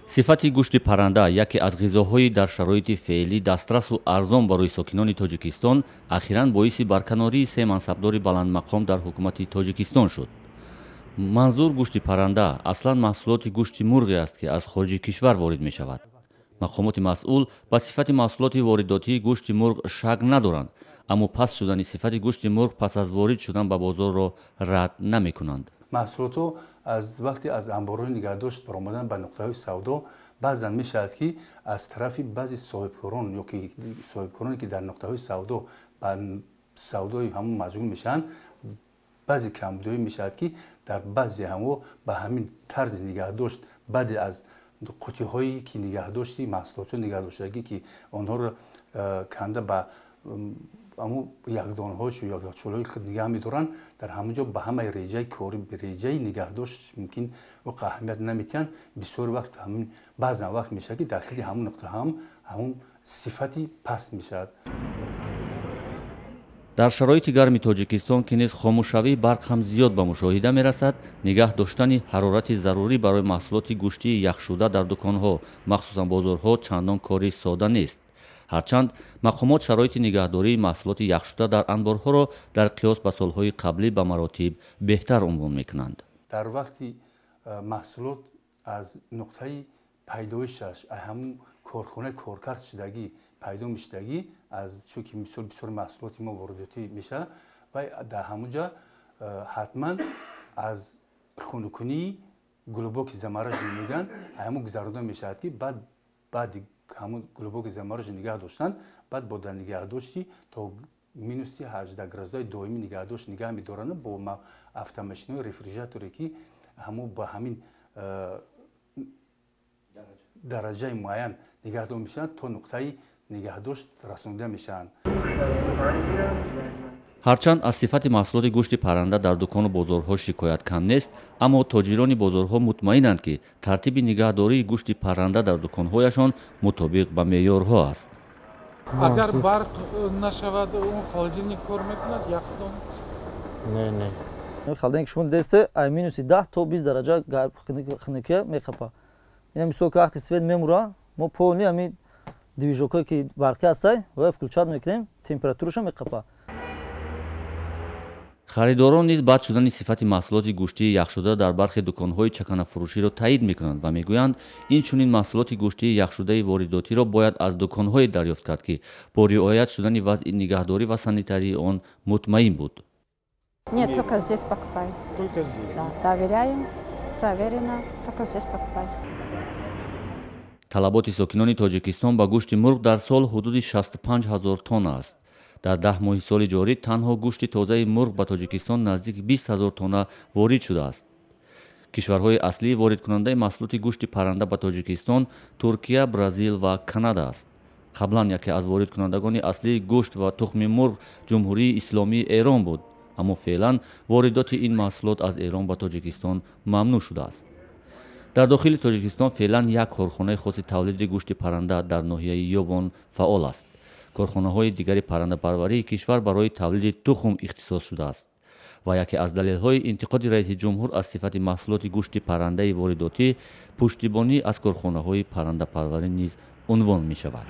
Сифати гӯшти парранда, яке аз ғизоҳои дар шароити феълӣ дастрасу арзон барои сокинони Тоҷикистон, ахиран боиси барканории се мансабдори баландмақом дар ҳукумати Тоҷикистон шуд. Манзур гӯшти парранда аслан маҳсулоти гӯшти мурғе аст, ки аз хориҷи кишвар ворид мешавад. Мақомоти масъул ба сифати маҳсулоти воридотии гӯшти мурғ шак надоранд, аммо паст шудани сифати гӯшти мурғ пас аз ворид шудан ба бозорро рад намекунанд. Маҳсулотҳо аз вақте аз анборҳои нигаҳдошт баромадан ба нуқтаҳои савдо, баъзан мешавад, ки аз тарафи баъзе соҳибкорон ё ки соҳибкороне, ки дар нуқтаҳои савдо ба савдои ҳамон машғул мешаванд, баъзе камбудиҳое мешавад, ки дар баъзе ҳамо ба ҳамин тарзи нигаҳдошт, баъде аз қутиҳое ки нигаҳдошти маҳсулотҳо нигаҳдоштагӣ, ки онҳоро канда ба ҳамун яхдонҳошу ё яхчолҳои худ нигаҳ медоранд, дар ҳамон ҷо ба ҳамаи реҷаи кори, реҷаи нигаҳдошт мумкин оқа аҳамият наметиҳанд. Бисёр вақт ҳамин баъзан вақт мешавад, ки дар хели ҳамон нуқта ҳам ҳамун сифати паст мешавад. Дар шароити гарми Тоҷикистон, ки низ хомӯшавии барқ ҳам зиёд ба мушоҳида мерасад, нигаҳ доштани ҳарорати зарурӣ барои маҳсулоти гӯштии яхшуда дар дуконҳо, махсусан бозорҳо, чандон кори сода нест. Ҳарчанд мақомот шароити нигаҳдории маҳсулоти яхшуда дар анборҳоро дар қиёс ба солҳои қаблӣ ба маротиб беҳтар унвон мекунанд. Дар вақти маҳсулот аз нуқтаи пайдоишаш, ҳамун корхонаи коркард шудагӣ пайдо мешудагӣ, аз чунки мисол бисёр маҳсулоти мо воридотӣ мешавад ва дар ҳамун ҷо ҳатман аз хунукунии глубокий замороженный мегӯянд, ҳамун гузаронда мешавад, ки баъд баъди ҳамун глубокий замороженный нигаҳ доштан, баъд бо дар нигаҳдошти то минуси 18 градусҳои доимӣ нигаҳдошт нигаҳ медоранд бо автомашинаҳои рефрижераторе, ки ҳамун ба ҳамин дараҷаи муайян нигаҳдор мешаванд, то нуқтаи нигаҳдошт расонида мешаванд. Ҳарчанд аз сифати маҳсулоти гӯшти парранда дар дукону бозорҳо шикоят кам нест, аммо тоҷирони бозорҳо мутмаинанд, ки тартиби нигаҳдории гӯшти парранда дар дуконҳояшон мутобиқ ба меъёрҳо аст. Агар барқ нашавад, он холодильник кор мекунад, яхдон? Не, не. Холодильник шумо десте, ай минуси 10 то 20 дараҷа хунукия меқапа. Ина мисол, ки вақти свет мемура, мо полный ҳамин движокҳое, ки барқӣ ҳастай, ва включать мекунем, температураша меқапа. Харидорон низ бад шудани сифати маҳсулоти гӯштии яхшуда дар бархе дуконҳои чаканафурӯширо таъид мекунанд ва мегӯянд, инчунин маҳсулоти гӯштии яхшудаи воридотиро бояд аз дуконҳое дарёфт кард, ки бо риоят шудани вазъи нигаҳдорӣ ва санитарии он мутмаин буд. Нет, только здесь покупаю. Только здесь? Да, доверяем, проверено, только здесь покупаю. Талаботи сокинони Тоҷикистон ба гӯшти мурғ дар сол ҳудуди 65 ҳазор тонна аст. Дар 10 моҳи соли ҷорӣ танҳо гӯшти тозаи мурғ ба Тоҷикистон наздики 20 ҳазор тонна ворид шудааст. Кишварҳои аслии воридкунандаи маҳсулоти гӯшти парранда ба Тоҷикистон Туркия, Бразил ва Канада аст. Қаблан яке аз воридкунандагони аслии гӯшт ва тухми мурғ Ҷумҳурии Исломии Эрон буд, аммо феълан воридоти ин маҳсулот аз Эрон ба Тоҷикистон мамнӯъ шудааст. Дар дохили Тоҷикистон феълан як корхонаи хоси тавлиди гӯшти парранда дар ноҳияи Ёвон фаъол аст. Корхонаҳои дигари паррандапарварии кишвар барои тавлиди тухм ихтисос шудааст ва яке аз далелҳои интиқоди раиси ҷумҳур аз сифати маҳсулоти гӯшти паррандаи воридотӣ пуштибонӣ аз корхонаҳои паррандапарварӣ низ унвон мешавад.